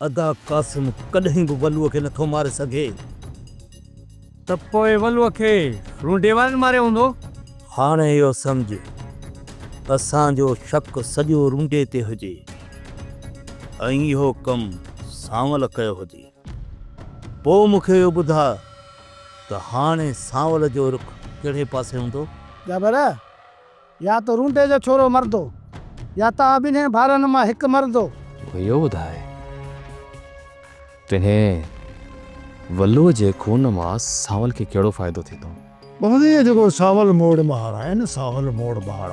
ادا قاسم ڪڏهن به ولوء کي نٿو ماري سگهي. ته پوء ولوء کي رونڊي وارن ماريو هوندو. هاڻي اهو سمجهه، اسان جو شڪ سڄو رونڊي تي هجي ۽ اهو ڪم سانول ڪيو هجي. پوء مون کي اهو ٻڌاء ته هاڻي سانول جو رخ ڪهڙي پاسي هوندو؟ جابر، يا ته رونڊي جو ڇورو مردو يا توهان ٻنهين ڀائرن مان هڪ مردو. مون کي اهو ٻڌاء، تنهن ولوء جي خون مان سانول کي ڪهڙو فائدو ٿيندو؟ محمد اهو جيڪو سانول موڙ مهار آهي نه سانول موڙ مهار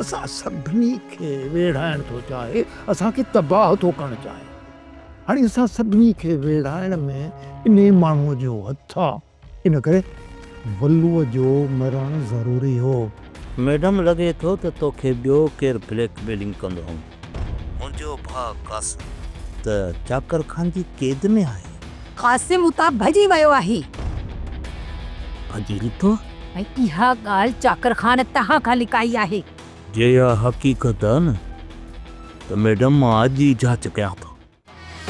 اسان سڀني کي ويڙهائڻ ٿو چاهي، اسان کي تباهه ٿو ڪرڻ چاهي. هاڻي اسان سڀني کي ويڙهائڻ ۾ انهي ماڻهوء جو هٿ آ. ان ڪري ولوء جو مرڻ ضروري هو. ميڊم لڳي ٿو ته توکي ٻيو ڪير بليڪ ميلنگ ڪندو هوندو. منهنجو ڀاء قاسم ته چاڪر خان جي قيد ۾ آهي. قاسم اتان ڀڄي ويو آهي. ڀڄي نڪتو آهي؟ ۽ اها ڳالهه چاڪر خان توهان کان لڪائي آهي. جي اها حقيقت آهي نه ته ميڊم مان اڄ ئي جاچ ڪيان ٿو.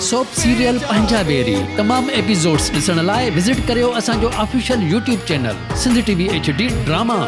سوپ سيريل پنهنجا ويري تمام ايپيسوڊس ڏسڻ لاء وزٽ ڪريو اسان جو official YouTube channel Sindh T V H D drama.